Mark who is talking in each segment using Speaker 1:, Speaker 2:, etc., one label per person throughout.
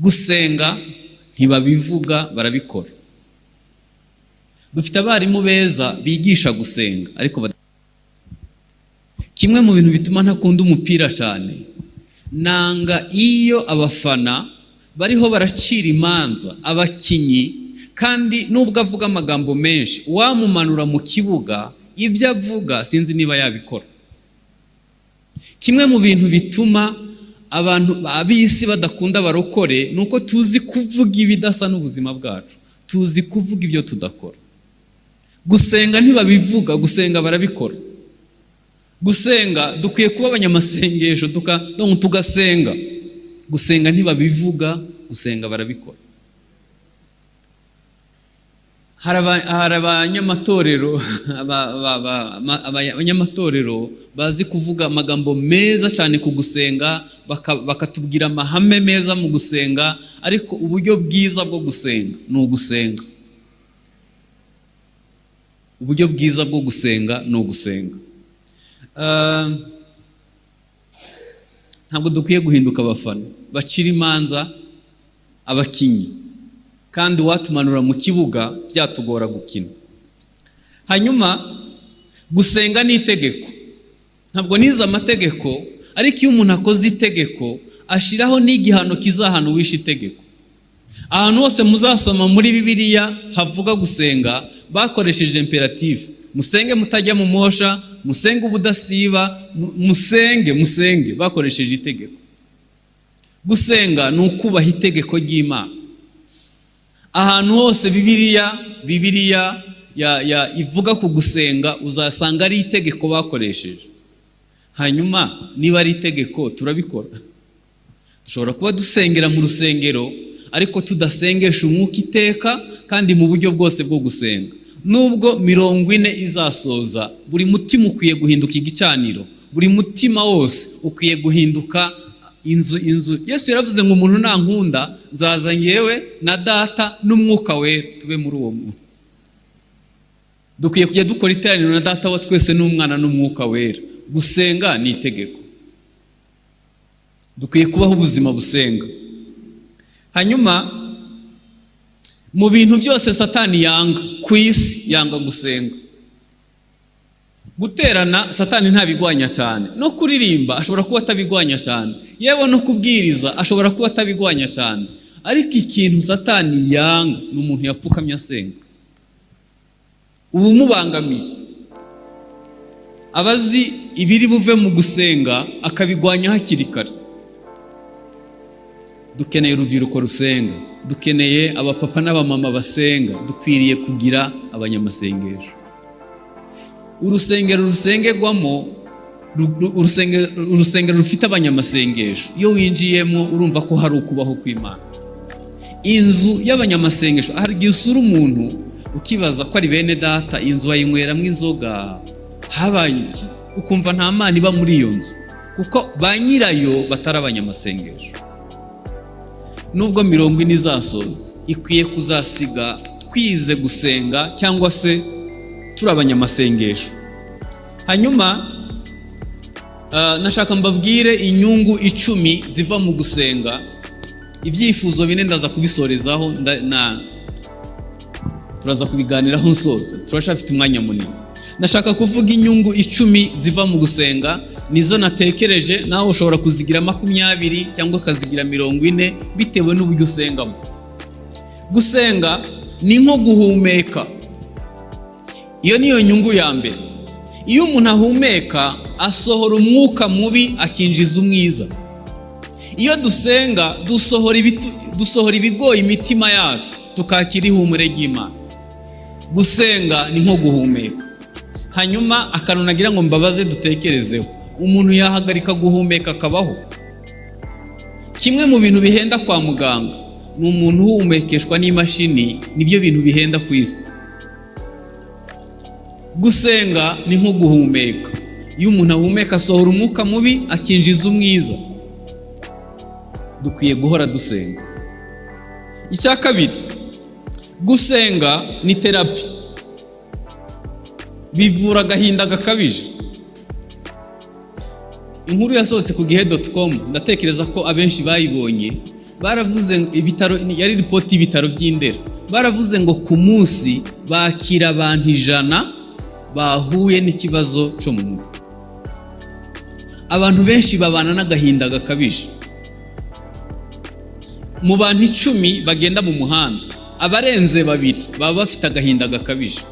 Speaker 1: Gusenga ntibabivuga, barabikora. Dufite abarimu beza bigisha gusenga, ariko kimwe mu bintu bituma ntakunda umupira cyane, nanga iyo abafana bariho baracira imanza abakinyi, kandi nubwo avuga amagambo menshi, wamumanura mu kibuga, ibyo avuga sinzi niba yabikora. Kimwe mu bintu bituma abantu ab'isi badakunda abarokore ni uko tuzi kuvuga ibidasa n'ubuzima bwacu, tuzi kuvuga ibyo tudakora. Gusenga ntibabivuga, gusenga barabikora. Gusenga, dukwiye kuba abanyamasengesho, tugasenga. Gusenga ntibabivuga, gusenga barabikora. Hari abanyamatorero bazi kuvuga amagambo meza cyane ku gusenga, bakatubwira amahame meza mu gusenga, ariko uburyo bwiza bwo gusenga ni ugusenga. Uburyo bwiza bwo gusenga ni ugusenga. Ntabwo dukwiye guhinduka abafana bacira imanza abakinnyi, kandi uwatumanura mu kibuga byatugora gukina. Hanyuma gusenga ni itegeko. Ntabwo nize amategeko, ariko iyo umuntu akoze itegeko, ashyiraho n'igihano kizahana uwishe itegeko. Ahantu hose muzasoma muri Bibiliya havuga gusenga, bakoresheje impératif: musenge mutajya mu mosha, musenge ubudasiba, musenge, musenge. Bakoresheje itegeko. Gusenga ni ukubaha itegeko ry'Imana. Ahantu hose Bibiliya ya ivuga ku gusenga, uzasanga ari itegeko bakoresheje. Hanyuma niba ari itegeko, turabikora? Dushobora kuba dusengera mu rusengero, ariko tudasengesha umwuka iteka kandi mu buryo bwose bwo gusenga. Nubwo 40 izasoza, buri mutima ukwiye guhinduka igicaniro, buri mutima wose ukwiye guhinduka inzu. Yesu yaravuze ngo: "Umuntu nankunda, nzaza ngewe na Data n'Umwuka Wera tube muri uwo muntu." Dukwiye kujya dukora iteraniro na Data wa twese n'Umwana n'Umwuka Wera. Gusenga ni itegeko, dukwiye kubaho ubuzima busenga. Hanyuma mu bintu byose Satani yanga ku isi, yanga gusenga. Guterana Satani ntabigwanya cyane, no kuririmba ashobora kuba atabigwanya cyane, yewe no kubwiriza ashobora kuba atabigwanya cyane, ariko ikintu Satani yanga ni umuntu yapfukamye asenga. Uba umubangamiye. Aba azi ibiri buve mu gusenga, akabigwanya hakiri kare. Dukeneye urubyiruko rusenga, dukeneye abapapa n'abamama basenga, dukwiriye kugira abanyamasengesho. Urusengero rusengerwamo, urusengero rufite abanyamasengesho, iyo winjiyemo urumva ko hari ukubaho kw'Imana. Inzu y'abanyamasengesho, hari igihe usura umuntu ukibaza ko ari bene Data, inzu bayinyweramo inzoga, habaye iki? Ukumva nta Mana iba muri iyo nzu, kuko ba nyirayo batari abanyamasengesho. Nubwo 40 izasoza, ikwiye kuzasiga twize gusenga cyangwa se turi abanyamasengesho. Hanyuma nashaka mbabwire inyungu 10 ziva mu gusenga. Ibyifuzo bine ndaza kubisorezaho, turaza kubiganiraho nsoza, turacyafite umwanya munini. Ndashaka kuvuga inyungu 10 ziva mu gusenga, nizo natekereje. Nawe ushobora kuzigira 20 cyangwa ukazigira 40, bitewe n'uburyo usengamo. Gusenga ni nko guhumeka. Iyo niyo nyungu ya mbere. Iyo umuntu ahumeka, asohora umwuka mubi, akinjiza umwiza. Iyo dusenga, dusohora ibigoye imitima yacu, tukakira ihumure ry'Imana. Gusenga ni nko guhumeka. Hanyuma akantu nagira ngo mbabaze dutekerezeho: umuntu yahagarika guhumeka akabaho? Kimwe mu bintu bihenda kwa muganga ni umuntu uhumekeshwa n'imashini, nibyo bintu bihenda ku isi. Gusenga ni nko guhumeka. Iyo umuntu ahumeka, asohora umwuka mubi, akinjiza umwiza. Dukwiye guhora dusenga. Icya kabiri, gusenga ni thérapie, bivura agahinda gakabije. Inkuru yasohotse ku gihe.com, ndatekereza ko abenshi bayibonye. Baravuze ngo ibitaro, yari ripoti y'ibitaro by'i Ndera, baravuze ngo ku munsi bakira abantu 100 bahuye n'ikibazo cyo mu mutwe. Abantu benshi babana n'agahinda gakabije. Mu bantu 10 bagenda mu muhanda, abarenze babiri baba bafite agahinda gakabije.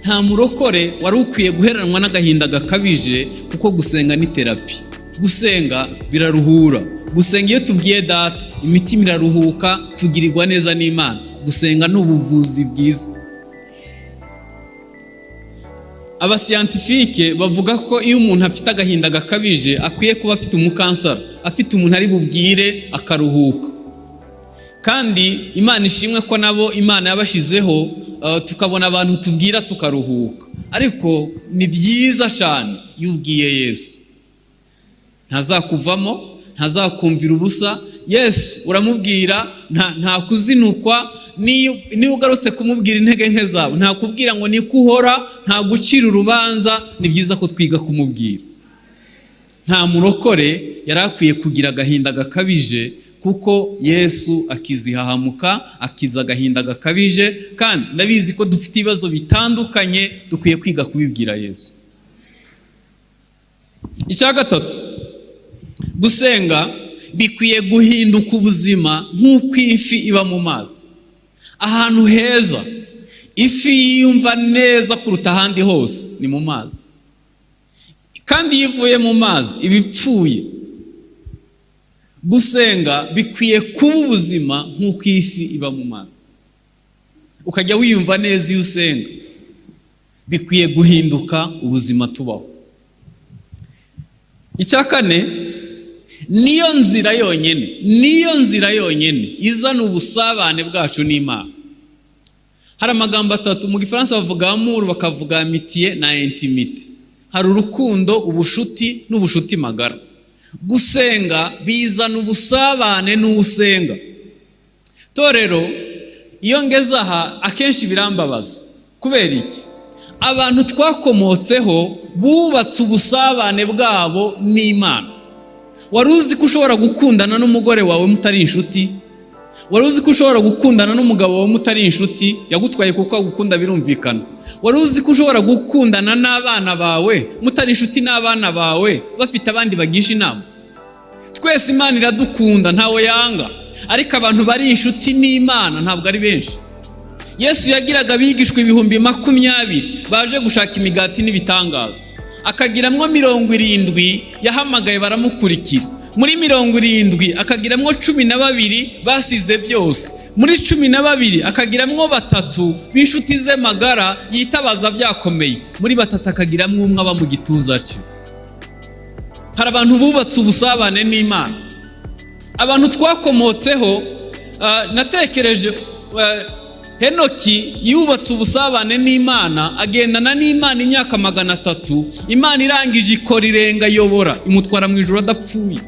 Speaker 1: Nta murokore wari ukwiye guheranwa n'agahinda gakabije, kuko gusenga ni thérapie. Gusenga biraruhura. Gusenga, iyo tubwiye Data, imitima iraruhuka, tugirirwa neza n'Imana. Gusenga ni ubuvuzi bwiza. Aba scientifiques bavuga ko iyo umuntu afite agahinda gakabije, akwiye kuba afite umu counselor, afite umuntu ari bubwire akaruhuka. Kandi Imana ishimwe ko nabo Imana yabashyizeho, tukabona abantu tubwira tukaruhuka. Ariko ni byiza cyane iyo ubwiye Yesu, ntazakuvamo, ntazakumvira ubusa. Yesu uramubwira, nta kuzinukwa. Niyo ugarutse kumubwira intege nke zawe, ntakubwira ngo niko uhora, nta gucira urubanza. Ni byiza ko twiga kumubwira. Nta murokore yari akwiye kugira agahinda gakabije, kuko Yesu akiza ihahamuka, akiza agahinda gakabije. Kandi ndabizi ko dufite ibibazo bitandukanye, dukwiye kwiga kubibwira Yesu. Icya gatatu, gusenga bikwiye guhinduka ubuzima nk'uko ifi iba mu mazi. Ahantu heza ifi yiyumva neza kuruta ahandi hose ni mu mazi, kandi iyo ivuye mu mazi iba ipfuye. Gusenga bikwiye kuba ubuzima nk'uko ifi iba mu mazi, ukajya wiyumva neza iyo usenga. Bikwiye guhinduka ubuzima tubaho. Icya kane, niyo nzira yonyine, niyo nzira yonyine izana ubusabane bwacu n'Imana. Hari amagambo atatu mu Gifaransa bavuga: amour, bakavuga amitié na intimité. Hari urukundo, ubushuti n'ubushuti magara. Gusenga bizana ubusabane n'usenga. Torero, iyo ngeze aha akenshi birambabaza. Kubera iki? Abantu twakomotseho bubatse ubusabane bwabo n'Imana. Wari uzi ko ushobora gukundana n'umugore wawe mutari inshuti? Wari uzi ko ushobora gukundana n'umugabo wawe mutari inshuti? Yagutwaye kuko agukunda, birumvikana. Wari uzi ko ushobora gukundana n'abana bawe mutari inshuti, n'abana bawe bafite abandi bagisha inama? Twese Imana iradukunda, ntawe yanga, ariko abantu bari inshuti n'Imana ntabwo ari benshi. Yesu yagiraga abigishwa 20,000 baje gushaka imigati n'ibitangaza, akagiramwo 70 yahamagaye baramukurikira. Muri 70 akagiramwo 12 basize byose. Muri 12 akagiramwo batatu b'inshuti ze magara yitabaza byakomeye. Muri batatu akagiramwo umwe aba mu gituza cye. Hari abantu bubatse ubusabane n'Imana. Abantu twakomotseho, natekereje Henoki yubatse ubusabane n'Imana, agendana n'Imana imyaka 300. Imana irangije ikora irenga ayobora, imutwara mu ijoro adapfuye,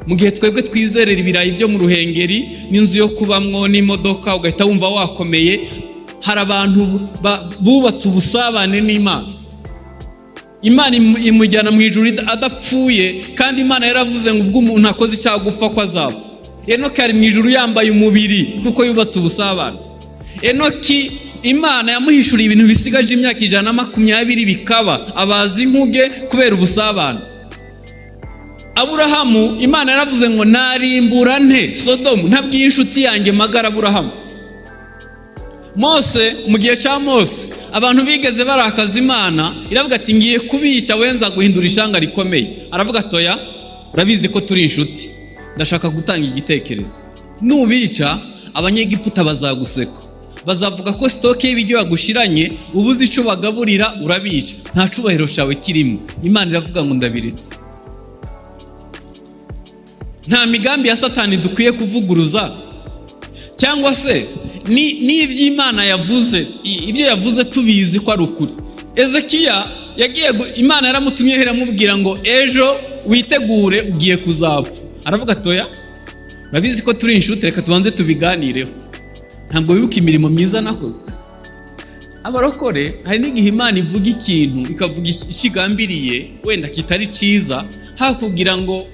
Speaker 1: mu gihe twebwe twizerera ibirayi byo mu Ruhengeri n'inzu yo kubamwo n'imodoka, ugahita wumva wakomeye. Hari abantu bubatse ubusabane n'Imana, Imana imujyana mu ijuru adapfuye, kandi Imana yaravuze ngo ubwo umuntu akoze icyaha gupfa ko azapfa. Enoki ari mu ijuru yambaye umubiri kuko yubatse ubusabane. Enoki, Imana yamuhishuriye ibintu bisigaje imyaka 120 bikaba, abaza inkuge kubera ubusabane. Aburahamu, Imana yaravuze ngo narimbura nte Sodomu ntabwiye inshuti yanjye magara Aburahamu? Mose, mu gihe cya Mose, abantu bigeze barakaza Imana, iravuga ati: "Ngiye kubica, wenza guhindura ishanga rikomeye." Aravuga ati: "Oya, urabizi ko turi inshuti, ndashaka gutanga igitekerezo. Nubica, Abanyegiputa bazaguseka, bazavuga ko stock y'ibiryo yagushiranye, ubuze icyo bagaburira, urabica, nta cyubahiro cyawe kirimo." Imana iravuga ngo: "Ndabiretse." Nta migambi ya Satani dukwiye kuvuguruza, cyangwa se n'iby'Imana yavuze, ibyo yavuze tubizi ko ari ukuri. Ezekiya yagiye, Imana yaramutumye, iramubwira ngo: "Ejo witegure, ugiye kuzapfa." Aravuga ati: "Oya, urabizi ko turi inshuti, reka tubanze tubiganireho. Ntabwo wibuka imirimo myiza nakoze?" Abarokore, hari n'igihe Imana ivuga ikintu, ikavuga ikigambiriye wenda kitari cyiza, hakugira ngo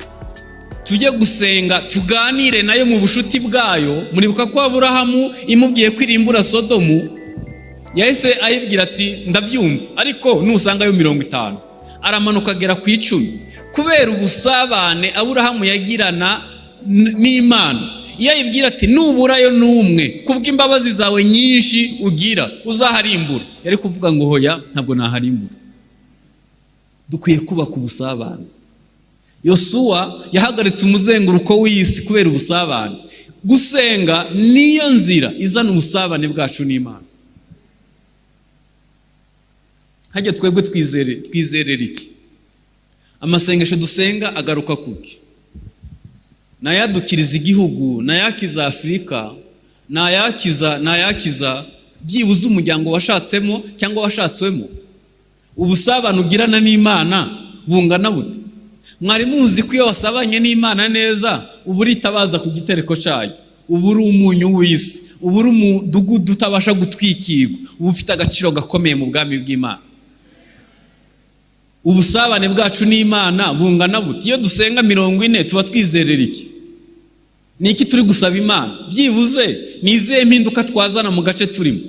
Speaker 1: Tujye gusenga, tuganire nayo mu bushuti bwayo. Muribuka ko Aburahamu imubwiye ko irimbura Sodomu, yahise ayibwira ati: "Ndabyumva, ariko nusangayo 50." Aramanuka agera ku 10 kubera ubusabane Aburahamu yagirana n'Imana. Iyo ayibwira ati: "Nuburayo n'umwe, kubw'imbabazi zawe nyinshi ugira uzaharimbura," yari kuvuga ngo: "Hoya, ntabwo naharimbura." Dukwiye kubaka ubusabane. Yosuwa yahagaritse umuzenguruko w'isi kubera ubusabane. Gusenga niyo nzira izana ubusabane bwacu n'Imana. Hajya twebwe twizerera iki? Amasengesho dusenga agaruka kuki? Nayadukiriza igihugu, nayakiza Afurika, nayakiza byibuze umuryango washatsemo cyangwa washatswemo? Ubusabane ugirana n'Imana bungana bute? Mwari muzi ko iyo wasabanye n'Imana neza, uba uritabaza ku gitereko cyayo, uba uri umunyu w'isi, uba uri umudugudu utabasha gutwikirwa, uba ufite agaciro gakomeye mu bwami bw'Imana? Ubusabane bwacu n'Imana bungana bute? Iyo dusenga 40, tuba twizerera iki? Ni iki turi gusaba Imana? Byibuze ni izihe mpinduka twazana mu gace turimo?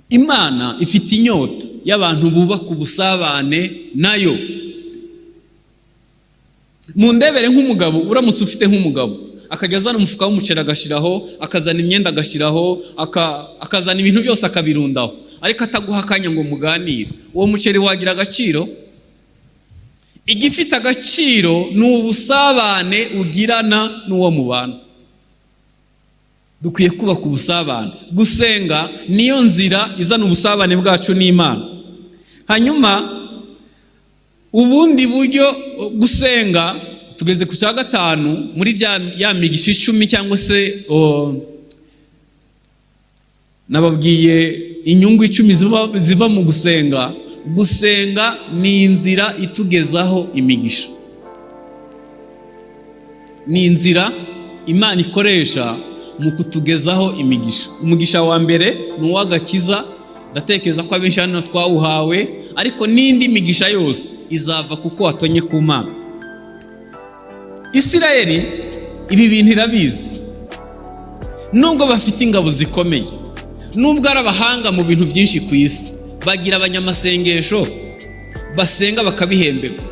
Speaker 1: Imana ifite inyota y'abantu bubaka ubusabane nayo. Mu ndebere nk'umugabo, uramutse ufite nk'umugabo akajya azana umufuka w'umuceri agashyiraho, akazana imyenda agashyiraho, akazana ibintu byose akabirundaho, ariko ataguha akanya ngo muganire, uwo muceri wagira agaciro? Igifite agaciro ni ubusabane ugirana n'uwo mubana. Dukwiye kubaka ubusabane. Gusenga niyo nzira izana ubusabane bwacu n'Imana. Hanyuma ubundi buryo gusenga, tugeze ku cya gatanu muri ya migisha 10, cyangwa se nababwiye inyungu 10 ziva mu gusenga. Gusenga ni inzira itugezaho imigisha, ni inzira Imana ikoresha mu kutugezaho imigisha. Umugisha wa mbere ni uw'agakiza, ndatekereza ko abenshi hano twawuhawe, ariko n'indi migisha yose izava kuko watonye ku Mana. Isirayeli ibi bintu irabizi. Nubwo bafite ingabo zikomeye, nubwo ari abahanga mu bintu byinshi ku isi, bagira abanyamasengesho basenga bakabihemberwa,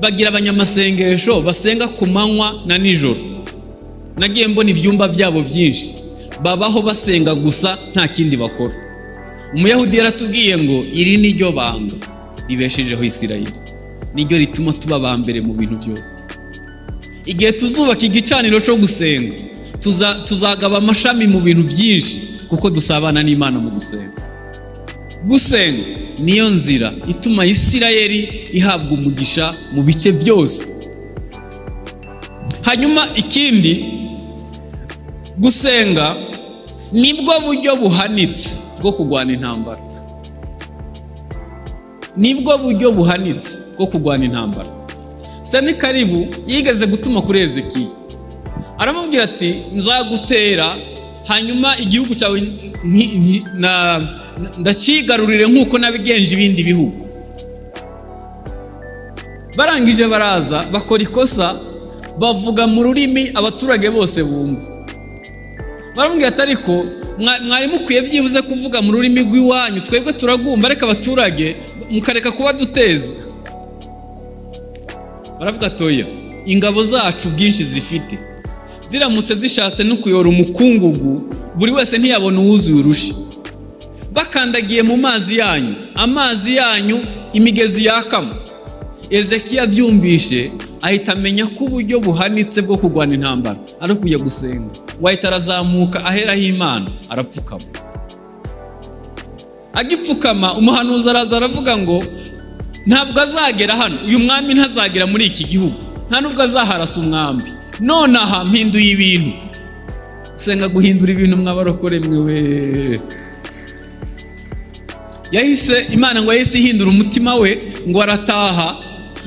Speaker 1: bagira abanyamasengesho basenga ku manywa na nijoro. Nagiye mbona ibyumba byabo byinshi, babaho basenga gusa, nta kindi bakora. Umuyahudi yaratubwiye ngo iri ni ryo banga ribeshejeho Isirayeli, niryo rituma tuba aba mbere mu bintu byose. Igihe tuzubaka igicaniro cyo gusenga, tuzagaba amashami mu bintu byinshi, kuko dusabana n'Imana mu gusenga. Gusenga niyo nzira ituma Isirayeli ihabwa umugisha mu bice byose. Hanyuma ikindi, gusenga nibwo buryo buhanitse bwo kurwana intambara, nibwo buryo buhanitse bwo kurwana intambara. Senakeribu yigeze gutuma kuri Hezekiya, aramubwira ati: "Nzagutera, hanyuma igihugu cyawe ndakigarurire nk'uko nabigenje ibindi bihugu." Barangije baraza bakora ikosa, bavuga mu rurimi abaturage bose bumva. Baramubwira ati: "Ariko mwari mukwiye byibuze kuvuga mu rurimi rw'iwanyu, twebwe turagumva, ariko abaturage mukareka kuba duteza." Baravuga ati: "Oya, ingabo zacu bwinshi zifite, ziramutse zishatse no kuyora umukungugu, buri wese ntiyabona uwuzuye urushi. Bakandagiye mu mazi yanyu, amazi yanyu imigezi yakama." Ezekiya abyumvishe ahita amenya ko uburyo buhanitse bwo kurwana intambara ari ukujya gusenga. Wahita arazamuka aheraho Imana, arapfukama. Agipfukama, umuhanuzi araza aravuga ngo: "Ntabwo azagera hano, uyu mwami ntazagera muri iki gihugu, nta nubwo azaharasa umwambi. Nonaha mpinduye ibintu." Senga guhindura ibintu, mwabarokore mwe. Yahise Imana ngo yahise ihindura umutima we, ngo arataha.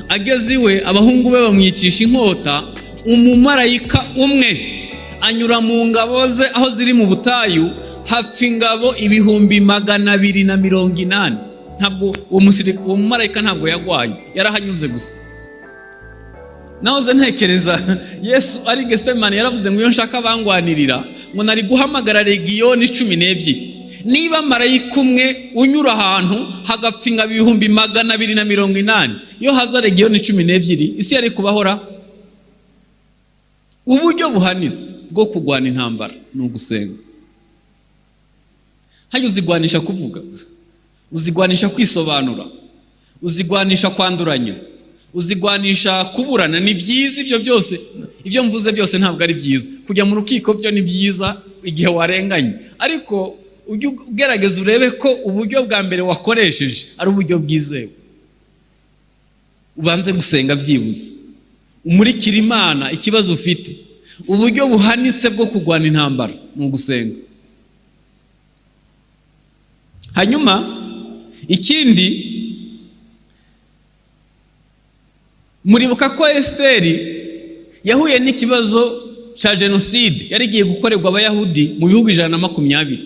Speaker 1: Ageze iwe, abahungu be bamwicisha inkota. Umumarayika umwe anyura mu ngabo ze aho ziri mu butayu, hapfa ingabo 280,000. Ntabwo uwo mumarayika ntabwo yagwaye, yarahanyuze gusa. Nahoze ntekereza Yesu ari Gethsemane, yaravuze ngo: "Iyo nshaka bangwanirira, ngo nari guhamagara legiyoni 12." Niba marayika umwe unyura ahantu hagapfa ingabo 280,000, iyo haza legiyoni 12, isi yari kubahora? Uburyo buhanitse bwo kurwana intambara ni ugusenga. Hajya uzigwanisha kuvuga, uzigwanisha kwisobanura, uzigwanisha kwanduranya, uzigwanisha kuburana. Ni byiza ibyo byose. Ibyo mvuze byose ntabwo ari byiza. Kujya mu rukiko byo ni byiza igihe warenganye, ariko ujye ugerageza urebe ko uburyo bwa mbere wakoresheje ari uburyo bwizewe. Ubanze gusenga, byibuze umurikire Imana ikibazo ufite. Uburyo buhanitse bwo kurwana intambara ni ugusenga. Hanyuma ikindi, muribuka ko Esiteri yahuye n'ikibazo cya jenoside yari igiye gukorerwa Abayahudi mu bihugu 120.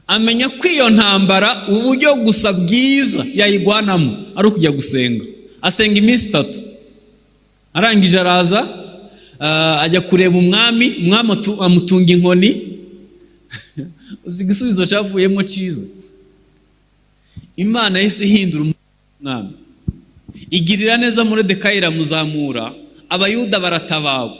Speaker 1: Amenya ko iyo ntambara uburyo gusa bwiza yayigwanamo ari ukujya gusenga. Asenga iminsi 3, arangije araza, ajya kureba umwami. Umwami amutunga inkoni. Uzi igisubizo cyavuyemo cyiza? Imana yahise ihindura umwami, igirira neza Moridekayi, iramuzamura, Abayuda baratabarwa.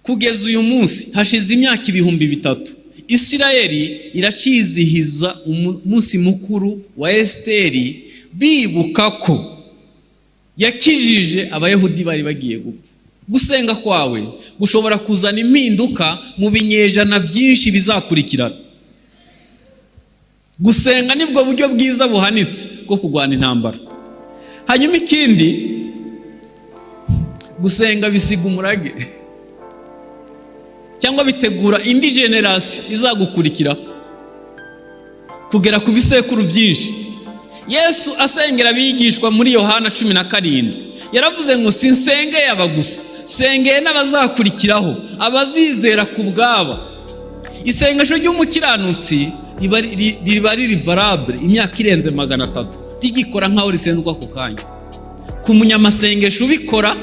Speaker 1: Kugeza uyu munsi, hashize imyaka 3000, Isirayeli iracizihiza umunsi mukuru wa Esiteri, bibuka ko yakijije Abayahudi bari bagiye gupfa. Gusenga kwawe gushobora kuzana impinduka mu binyejana byinshi bizakurikirana. Gusenga nibwo buryo bwiza buhanitse bwo kurwana intambara. Hanyuma ikindi, gusenga bisiga umurage cyangwa bitegura indi génération izagukurikiraho kugera ku bisekuru byinshi. Yesu asengera abigishwa muri Yohana 17, yaravuze ngo: "Sinsengeye aba gusa, sengeye n'abazakurikiraho, abazizera ku bwabo." Isengesho ry'umukiranutsi riba riri valable imyaka irenze 300, rigikora nk'aho risenzwe ako kanya. Ku munyamasengesho ubikora,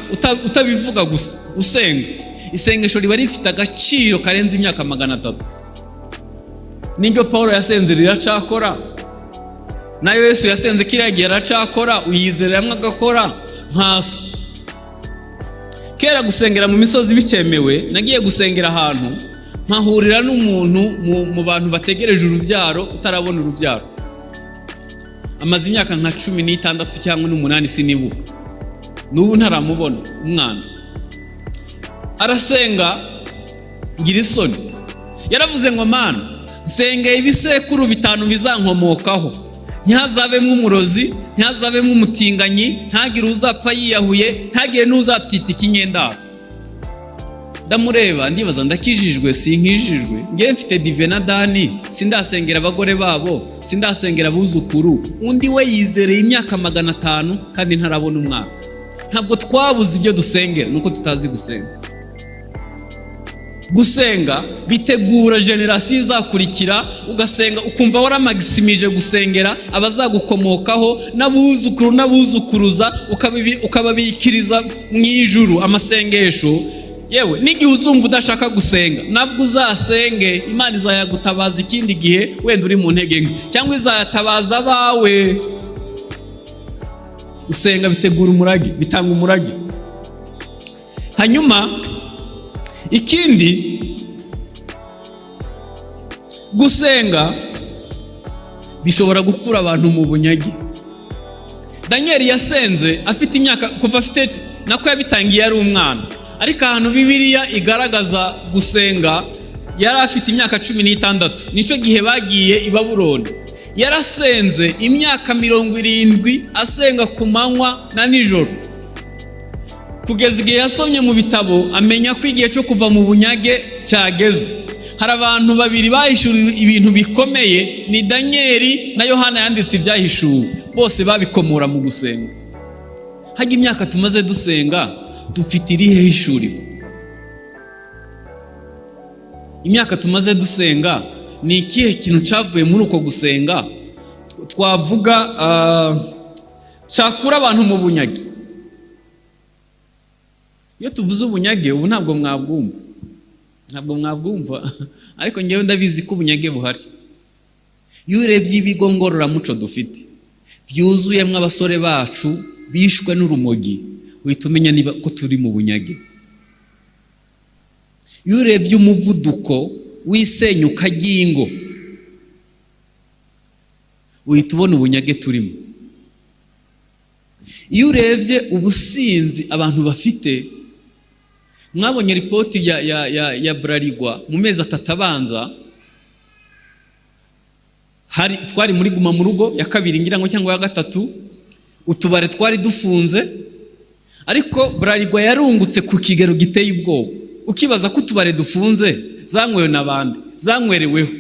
Speaker 1: utabivuga gusa, usenga, isengesho riba rifite agaciro karenze imyaka 300. N'ibyo Paul yasenze riracakora, nayo Yesu yasenze kiriya gihe aracakora, uyizereramo agakora nkaso. Kera gusengera mu misozi bikemewe, nagiye gusengera ahantu, mpahurira n'umuntu mu bantu bategereje urubyaro, utarabona urubyaro, amaze imyaka nka 16 cyangwa 8, sinibuka, n'ubu ntaramubona umwana. Arasenga, ngira isoni. Yaravuze ngo: "Mana, nsengeye ibisekuru 5 bizankomokaho, ntihazabemo umurozi, ntihazabemo umutinganyi, ntagire uzapfa yiyahuye, ntagire n'uzatwita ikinyendaro." Ndamureba, ndibaza: ndakijijwe, sinkijijwe? Ngewe mfite Dive na Dani, sindasengera abagore babo, sindasengera abuzukuru. Undi we yizereye imyaka 500 kandi ntarabona umwana. Ntabwo twabuze ibyo dusengera, nuko tutazi gusenga. Gusenga bitegura génération izakurikira. Ugasenga ukumva waramagisimije gusengera abazagukomokaho n'abuzukuru n'abuzukuruza, ukababikiriza mu ijuru amasengesho. Yewe, n'igihe uzumva udashaka gusenga, nabwo uzasenge. Imana izayagutabaza ikindi gihe, wenda uri mu ntege nke, cyangwa izayatabaza abawe. Gusenga bitegura umurage, bitanga umurage. Hanyuma ikindi, gusenga bishobora gukura abantu mu bunyage. Daniyeli yasenze afite imyaka, kuva afite, nako yabitangiye ari umwana, ariko ahantu Bibiliya igaragaza gusenga yari afite imyaka 16, nicyo gihe bagiye i Babuloni. Yarasenze imyaka 70, asenga ku manywa na nijoro, kugeza igihe yasomye mu bitabo amenya ko igihe cyo kuva mu bunyage cyageze. Hari abantu babiri bahishuriwe ibintu bikomeye, ni Daniyeli na Yohana yanditse ibyahishuwe. Bose babikomora mu gusenga. Hajya imyaka tumaze dusenga, dufite irihe hishurirwa? Imyaka tumaze dusenga, ni ikihe kintu cyavuye muri uko gusenga twavuga cyakura abantu mu bunyage? Iyo tuvuze ubunyage ubu ntabwo mwabwumva, ntabwo mwabwumva, ariko ngewe ndabizi ko ubunyage buhari. Iyo urebye ibigo ngororamuco dufite byuzuyemo abasore bacu bishwe n'urumogi, uhita umenya niba ko turi mu bunyage. Iyo urebye umuvuduko w'isenyuka ry'ingo, uhita ubona ubunyage turimo. Iyo urebye ubusinzi abantu bafite, mwabonye ripoti ya Bralirwa mu mezi 3 abanza, hari twari muri guma mu rugo ya kabiri ngira ngo cyangwa ya gatatu, utubare twari dufunze, ariko Bralirwa yarungutse ku kigero giteye ubwoba. Ukibaza ko utubare dufunze zanywewe n'abandi, zanywereweho.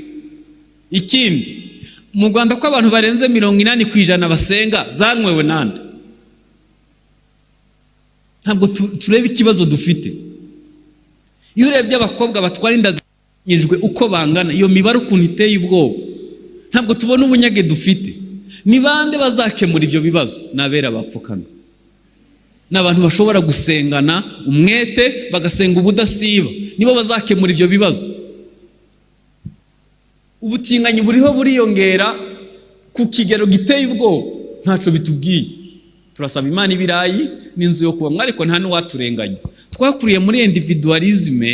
Speaker 1: Ikindi, mu Rwanda ko abantu barenze 80% basenga, zanywewe nande? Ntabwo tureba ikibazo dufite. Iyo urebye abakobwa batwara inda zitanyijwe uko bangana, iyo mibare ukuntu iteye ubwoba, ntabwo tubona ubunyage dufite. Ni bande bazakemura ibyo bibazo? Ni abera bapfukamye, ni abantu bashobora gusengana umwete, bagasenga ubudasiba, nibo bazakemura ibyo bibazo. Ubutinganyi buriho buriyongera ku kigero giteye ubwoba, ntacyo bitubwiye. Turasaba Imana ibirayi n'inzu yo kubamo, ariko nta n'uwaturenganya. Twakuriye muri individualisme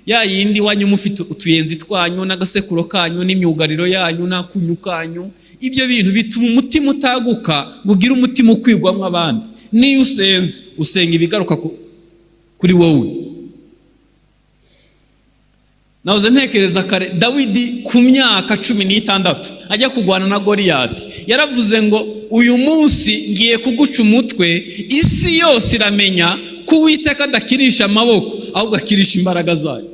Speaker 1: ya yindi, iwanyu mufite utuyenzi twanyu n'agasekuro kanyu n'imyugariro yanyu n'akunyu kanyu. Ibyo bintu bituma umutima utaguka ngo ugire umutima ukwigwamo abandi. Niyo usenze, usenga ibigaruka kuri wowe. Nahoze ntekereza kare, Dawidi ku myaka 16 ajya kurwana na Goriyati, yaravuze ngo: "Uyu munsi ngiye kuguca umutwe, isi yose iramenya ko Uwiteka adakirisha amaboko, ahubwo akirisha imbaraga zayo."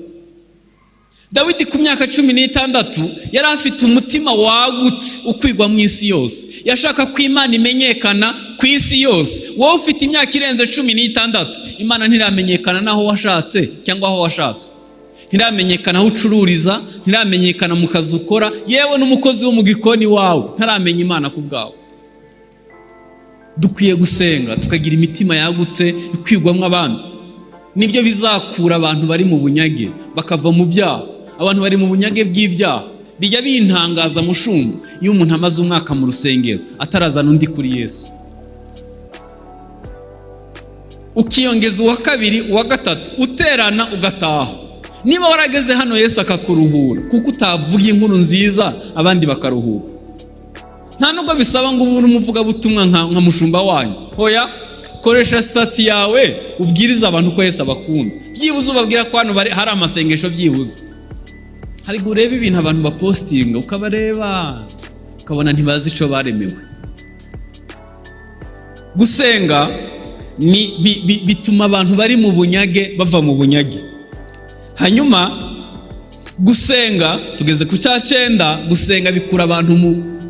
Speaker 1: Dawidi ku myaka 16 yari afite umutima wagutse ukwigwa mu isi yose, yashaka ko Imana imenyekana ku isi yose. Wowe ufite imyaka irenze 16, Imana ntiramenyekana n'aho washatse cyangwa aho washatswe, ntiramenyekana aho ucururiza, ntiramenyekana mu kazi ukora, yewe n'umukozi wo mu gikoni wawe ntaramenya Imana ku bwawe. Dukwiye gusenga tukagira imitima yagutse ikwigwamo abandi. Nibyo bizakura abantu bari mu bunyage bakava mu byaha. Abantu bari mu bunyage bw'ibyaha. Bijya bintangaza, mushumba, iyo umuntu amaze umwaka mu rusengero atarazana undi kuri Yesu, ukiyongeza uwa kabiri, uwa gatatu, uterana ugataha. Niba warageze hano Yesu akakuruhura, kuko utavuga inkuru nziza abandi bakaruhuka? Nta nubwo bisaba ngo ube umuvugabutumwa nka mushumba wanyu. Hoya, koresha status yawe ubwirize abantu ko Yesu abakunda. Byibuze ubabwira ko hano hari amasengesho. Byibuze hari igihe ureba ibintu abantu bapostinga, ukabareba ukabona ntibazi icyo baremewe. Gusenga ni bituma abantu bari mu bunyage bava mu bunyage. Hanyuma gusenga, tugeze ku cya cyenda, gusenga bikura abantu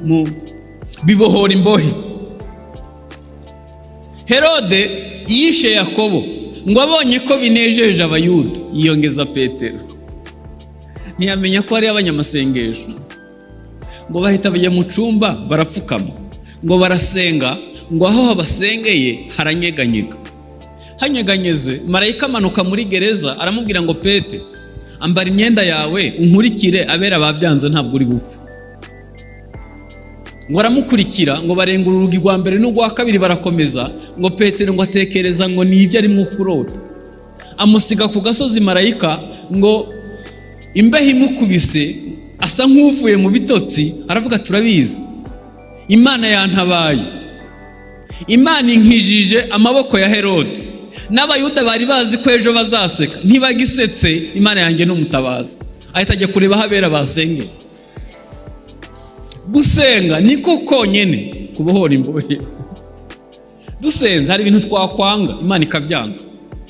Speaker 1: mu bibohora imbohe. Herode yishe Yakobo ngo abonye ko binejeje Abayuda, yiyongeza Petero. Ntiyamenya ko ari abanyamasengesho. Ngo bahita bajya mu cyumba, barapfukama, ngo barasenga, ngo aho basengeye haranyeganyega. Hanyeganyeze, marayika amanuka muri gereza, aramubwira ngo: "Pete, ambara imyenda yawe unkurikire, abera babyanze, ntabwo uri bupfe." Ngo aramukurikira, ngo barenga urugi rwa mbere n'urwa kabiri, barakomeza. Ngo Petero ngo atekereza ngo ni ibyo arimo kurota. Amusiga ku gasozi marayika. Ngo imbeho imukubise, asa nk'uvuye mu bitotsi, aravuga: "Turabizi, Imana yantabaye, Imana inkijije amaboko ya Herode n'Abayuda bari bazi ko ejo bazaseka, ntibagisetse. Imana yanjye ni umutabazi." Ahita ajya kureba aho abera basengera. Gusenga niko konyine kubohora imbohe. Dusenze, hari ibintu twakwanga Imana ikabyanga.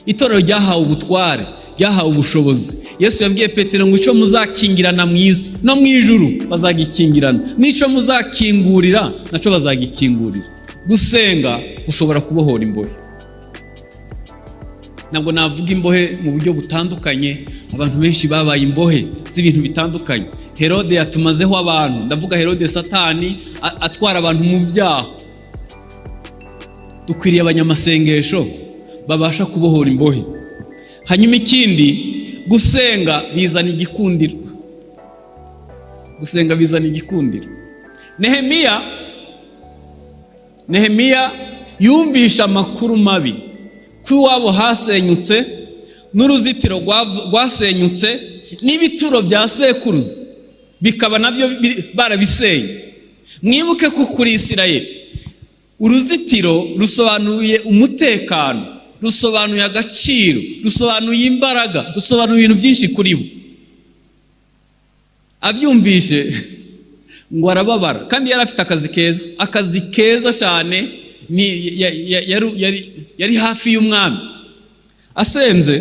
Speaker 1: Itorero ryahawe ubutware, ryahawe ubushobozi. Yesu yabwiye Petero ngo: "Icyo muzakingirana mu isi, no mu ijuru bazagikingirana, n'icyo muzakingurira nacyo bazagikingurira." Gusenga ushobora kubohora imbohe. Ntabwo navuga imbohe mu buryo butandukanye. Abantu benshi babaye imbohe z'ibintu bitandukanye. Herode yatumazeho abantu, ndavuga Herode Satani atwara abantu mu byaha. Dukwiriye abanyamasengesho babasha kubohora imbohe. Hanyuma ikindi, gusenga bizana igikundiro. Gusenga bizana igikundiro. Nehemiya yumvisha amakuru mabi ko iwabo hasenyutse, n'uruzitiro rwasenyutse, n'ibituro bya sekuruza bikaba nabyo barabisenye. Mwibuke ko kuri Isirayeli uruzitiro rusobanuye umutekano, rusobanuye agaciro, rusobanuye imbaraga, rusobanuye ibintu byinshi kuri bo. Abyumvishe ngo arababara, kandi yari afite akazi keza, akazi keza cyane, yari hafi y'umwami. Asenze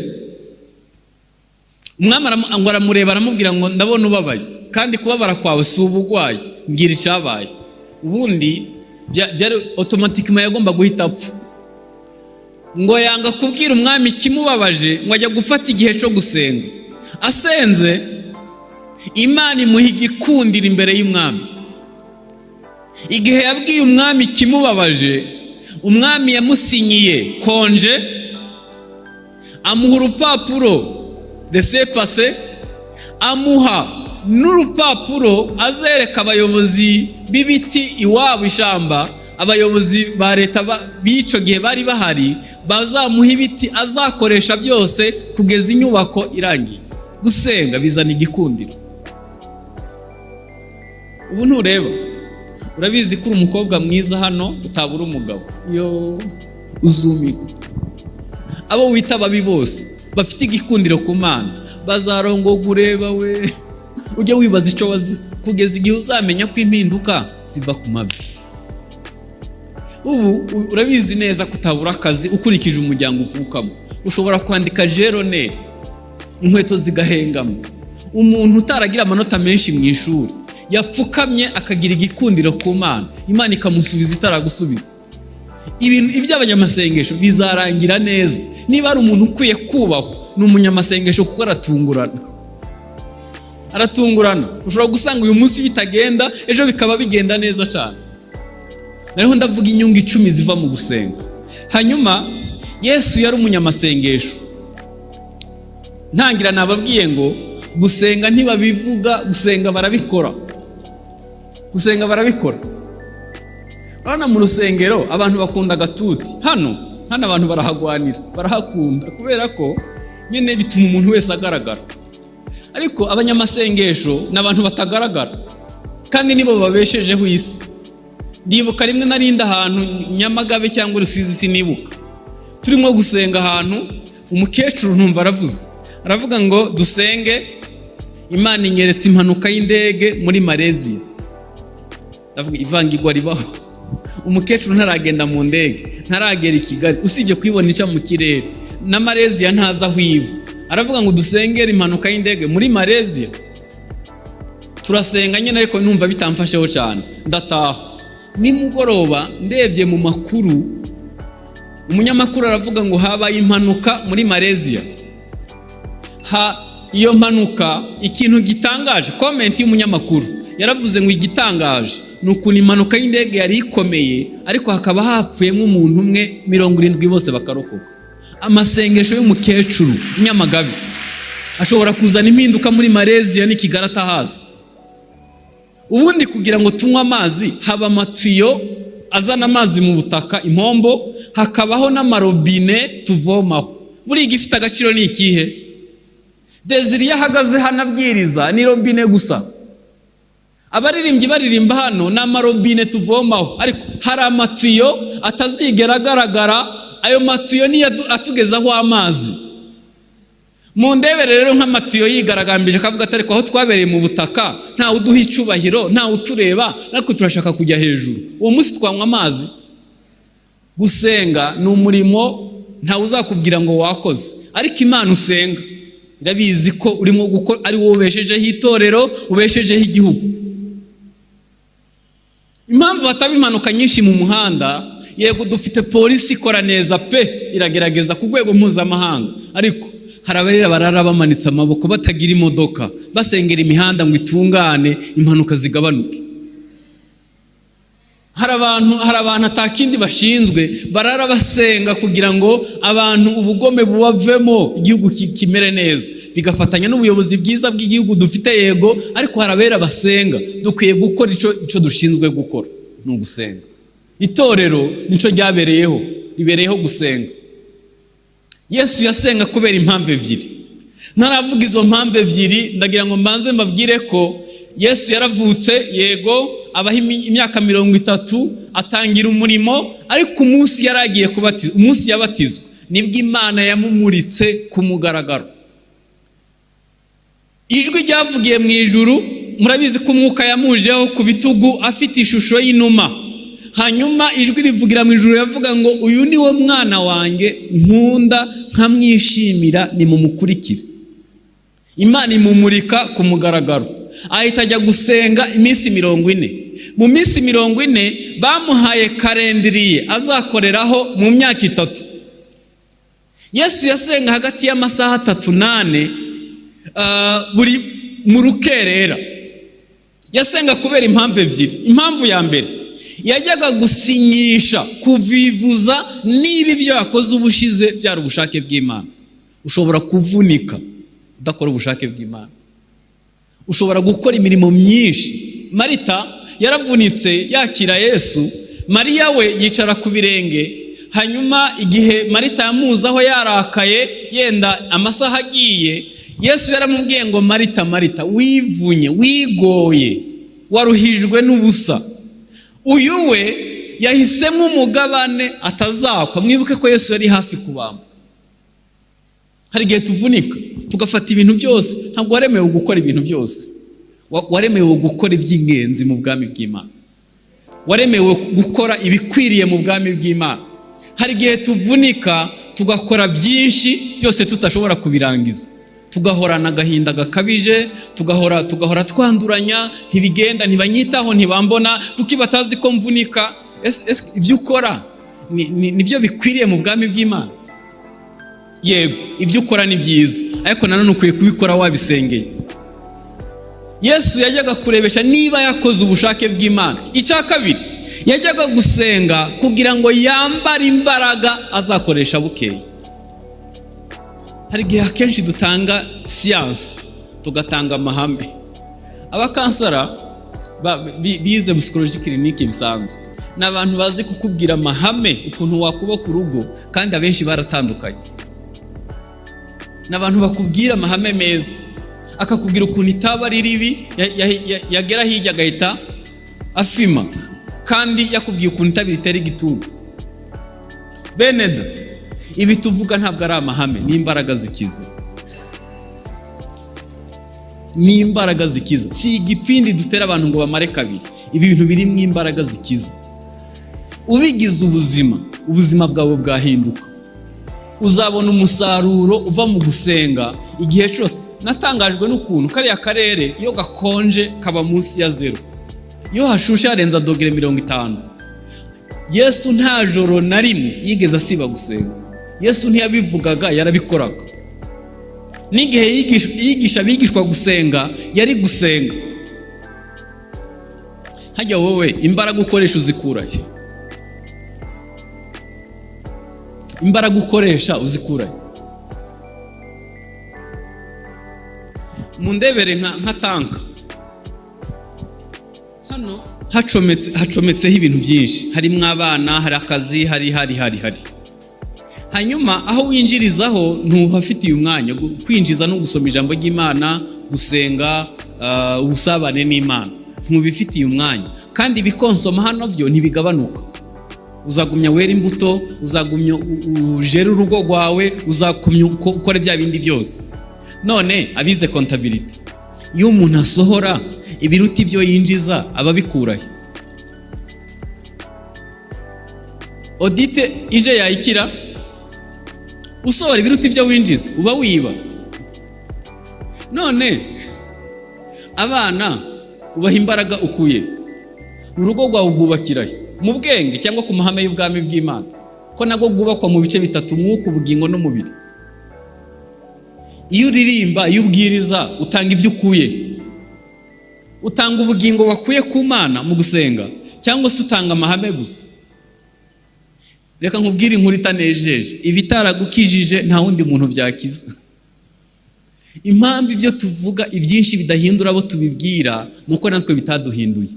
Speaker 1: umwami ngo aramureba, aramubwira ngo: "Ndabona ubabaye, kandi kubabara kwawe si ubugwayi, mbwira icyabaye." Ubundi byari automatiquement yagomba guhita apfa. Ngo yanga kubwira umwami ikimubabaje, ngo ajya gufata igihe cyo gusenga. Asenze, Imana imuha igikundiro imbere y'umwami. Igihe yabwiye umwami ikimubabaje, umwami yamusinyiye congé, amuha urupapuro laissez-passer, amuha n'urupapuro azereka abayobozi b'ibiti iwabo ishyamba, abayobozi ba leta b'icyo gihe bari bahari, bazamuha ibiti azakoresha byose kugeza inyubako irangiye. Gusenga bizana igikundiro. Ubu ntureba, urabizi ko uri umukobwa mwiza hano utabura umugabo. Iyo uzumirwa, abo wita babi bose bafite igikundiro ku Mana bazarongoga. Ureba we, ujye wibaza icyo wazize kugeza igihe uzamenya ko impinduka ziva ku mavi. Ubu urabizi neza ko utabura akazi ukurikije umuryango uvukamo. Ushobora kwandika jeroneri, inkweto zigahengama. Umuntu utaragira amanota menshi mu ishuri yapfukamye akagira igikundiro ku Mana, Imana ikamusubiza itaragusubiza. Ibintu iby'abanyamasengesho bizarangira neza. Niba ari umuntu ukwiye kubahwa, ni umunyamasengesho, kuko aratungurana, aratungurana. Ushobora gusanga uyu munsi bitagenda, ejo bikaba bigenda neza cyane. Nariho ndavuga inyungu 10 ziva mu gusenga. Hanyuma Yesu yari umunyamasengesho. Ntangira nababwiye ngo gusenga ntibabivuga, gusenga barabikora, gusenga barabikora. Urabona mu rusengero abantu bakunda agatuti. Hano abantu barahagwanira, barahakunda kubera ko nyine bituma umuntu wese agaragara. Ariko abanyamasengesho ni abantu batagaragara, kandi nibo babeshejeho isi. Ndibuka rimwe narindi ahantu Nyamagabe cyangwa Rusizi, sinibuka, turimo gusenga ahantu, umukecuru ntumva aravuze, aravuga ngo: "Dusenge, Imana inyeretse impanuka y'indege muri Malaysia." Ndavuga, ivangirwa ribaho. Umukecuru ntaragenda mu ndege, ntaragera i Kigali, usibye kuyibona ica mu kirere, na Malaysia ntazi aho iba, aravuga ngo dusengere impanuka y'indege muri Malaysia. Turasenga nyine, ariko numva bitamfasheho cyane, ndataha. Nimugoroba ndebye mu makuru, umunyamakuru aravuga ngo habaye impanuka muri Malaysia. Ha, iyo mpanuka, ikintu gitangaje, comment y'umunyamakuru yaravuze ngo igitangaje ni ukuntu impanuka y'indege yari ikomeye, ariko hakaba hapfuyemo umuntu umwe, 70 bose bakarokoka. Amasengesho y'umukecuru Nyamagabe ashobora kuzana impinduka muri Malaysia n'i Kigali atahazi. Ubundi kugira ngo tunywe amazi, haba amatiyo azana amazi mu butaka, impombo, hakabaho n'amarobine tuvomaho. Buriya igifite agaciro ni ikihe? Desire iyo ahagaze hano abwiriza, ni robine gusa. Abaririmbyi baririmba hano, ni amarobine tuvomaho. Ariko hari amatiyo atazigera agaragara. Ayo matiyo niyo atugezaho amazi. Mu ndebere rero, nk'amatiyo yigaragambije akavuga ati: "Ariko aho twabereye mu butaka, ntawe uduha icubahiro, ntawe utureba, ariko turashaka kujya hejuru," uwo munsi twanywa amazi? Gusenga ni umurimo ntawe uzakubwira ngo wakoze, ariko Imana usenga irabizi ko urimo gukora, ari wowe ubeshejeho itorero, ubeshejeho igihugu. Impamvu hataba impanuka nyinshi mu muhanda, yego dufite polisi ikora neza pe, iragerageza ku rwego mpuzamahanga, ariko hari abarera barara bamanitse amaboko, batagira imodoka, basengera imihanda ngo itungane, impanuka zigabanuke. Hari abantu atakindi bashinzwe, barara basenga kugira ngo abantu ubugome bubavemo, igihugu kimere neza, bigafatanya n'ubuyobozi bwiza bw'igihugu dufite. Yego, ariko hari abera basenga. Dukwiye gukora icyo dushinzwe gukora, ni ugusenga. Itorero nicyo ryabereyeho, ribereyeho gusenga. Yesu yasenga kubera impamvu ebyiri. Ntaravuga izo mpamvu ebyiri, ndagira ngo mbanze mbabwire ko Yesu yaravutse, yego, abaho imyaka 30, atangira umurimo, ariko umunsi yari agiye kubatizwa, umunsi yabatizwa, nibwo Imana yamumuritse ku mugaragaro. Ijwi ryavugiye mu ijuru. Murabizi ko Umwuka yamujeho ku bitugu afite ishusho y'inuma. Hanyuma ijwi rivugira mu ijuru, yavuga ngo: "Uyu ni wo mwana wanjye nkunda nkamwishimira, nimumukurikire." Imana imumurika ku mugaragaro, ahita ajya gusenga iminsi 40. Mu minsi 40 bamuhaye calendrier azakoreraho mu myaka 3. Yesu yasenga hagati y'amasaha 3 n'ane buri mu rukerera. Yasenga kubera impamvu ebyiri. Impamvu ya mbere, yajyaga gusinyisha, kuvivuza niba ibyo yakoze ubushize byari ubushake bw'Imana. Ushobora kuvunika udakora ubushake bw'Imana, ushobora gukora imirimo myinshi. Marita yaravunitse yakira Yesu, Mariya we yicara ku birenge. Hanyuma igihe Marita yamuzaho yarakaye, yenda amasaha agiye, Yesu yaramubwiye ngo: "Marita, Marita, wivunye, wigoye, waruhijwe n'ubusa." Uyu we yahisemo umugabane atazakwa. Mwibuke ko Yesu yari hafi kubambwa. Hari igihe tuvunika tugafata ibintu byose. Ntabwo waremewe gukora ibintu byose. Waremewe gukora iby'ingenzi mu bwami bw'Imana, waremewe gukora ibikwiriye mu bwami bw'Imana. Hari igihe tuvunika tugakora byinshi, byose tudashobora kubirangiza, tugahorana agahinda gakabije, tugahora twanduranya: ntibigenda, ntibanyitaho, ntibambona, kuko batazi ko mvunika. Ese ibyo ukora nibyo bikwiriye mu bwami bw'Imana? Yego, ibyo ukora ni byiza, ariko nanone ukwiye kubikora wabisengeye. Yesu yajyaga kurebesha niba yakoze ubushake bw'Imana. Icya kabiri, yajyaga gusenga kugira ngo yambare imbaraga azakoresha bukeye. Hari igihe akenshi dutanga siyansi, tugatanga amahame. Aba counselor bize psychologie clinique bisanzwe ni abantu bazi kukubwira amahame ukuntu wakubaka urugo, kandi abenshi baratandukanye. Ni abantu bakubwira amahame meza, akakubwira ukuntu itaba ari ribi, yagera hirya agahita afima, kandi yakubwiye ukuntu itabi ritera igituntu. Bene da, ibi tuvuga ntabwo ari amahame, ni imbaraga zikiza, ni imbaraga zikiza. Si igipindi dutera abantu ngo bamare kabiri. Ibi bintu birimo imbaraga zikiza. Ubigize ubuzima, ubuzima bwawe bwahinduka. Uzabona umusaruro uva mu gusenga igihe cyose. Natangajwe n'ukuntu kariya karere iyo gakonje kaba munsi ya zero, iyo hashushe harenza dogere 50. Yesu nta joro na rimwe yigeze asiba gusenga. Yesu ntiyabivugaga, yarabikoraga. N'igihe yigisha abigishwa gusenga, yari gusenga. Hajya wowe imbaraga ukoresha uzikurahe? Imbaraga ukoresha uzikurahe? Mundebere nka tanka hano hacometseho ibintu byinshi, harimo abana, hari akazi, hari hari hari hari. Hanyuma aho winjirizaho ntuhafitiye umwanya. Kwinjiza no gusoma ijambo ry'Imana, gusenga, ubusabane n'Imana, ntubifitiye umwanya. Kandi ibikonsoma hano byo ntibigabanuka. Uzagumya wera imbuto, uzagumya ujere urugo rwawe, uzagumya ukore bya bindi byose. None abize comptabilité, iyo umuntu asohora ibiruta ibyo yinjiza, aba abikurahe? Audit ije yayikira. Usohora ibiruta ibyo winjiza, uba wiba. None abana ubaha imbaraga ukuye? Urugo rwawe ubwubakirahe? Mu bwenge cyangwa ku mahame y'ubwami bw'Imana, ko nabwo bwubakwa mu bice bitatu: umwuka, ubugingo n'umubiri? Iyo uririmba, iyo ubwiriza, utanga ibyo ukuye? Utanga ubugingo wakuye ku Mana mu gusenga, Cyangwa se utanga amahame gusa? Reka nkubwire inkuru itanejeje: ibitaragukijije, nta wundi muntu byakiza. Impamvu ibyo tuvuga ibyinshi bidahindura abo tubibwira ni uko natwe bitaduhinduye.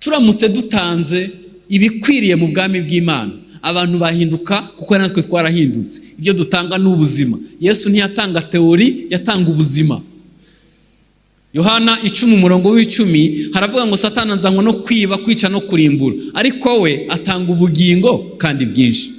Speaker 1: Turamutse dutanze ibikwiriye mu bwami bw'Imana, abantu bahinduka, kuko natwe twarahindutse. Ibyo dutanga ni ubuzima. Yesu ntiyatanga théorie, yatanga ubuzima. Yohana 10 umurongo wa 10 haravuga ngo: "Satana azanwa no kwiba, kwica no kurimbura, ariko we atanga ubugingo kandi bwinshi."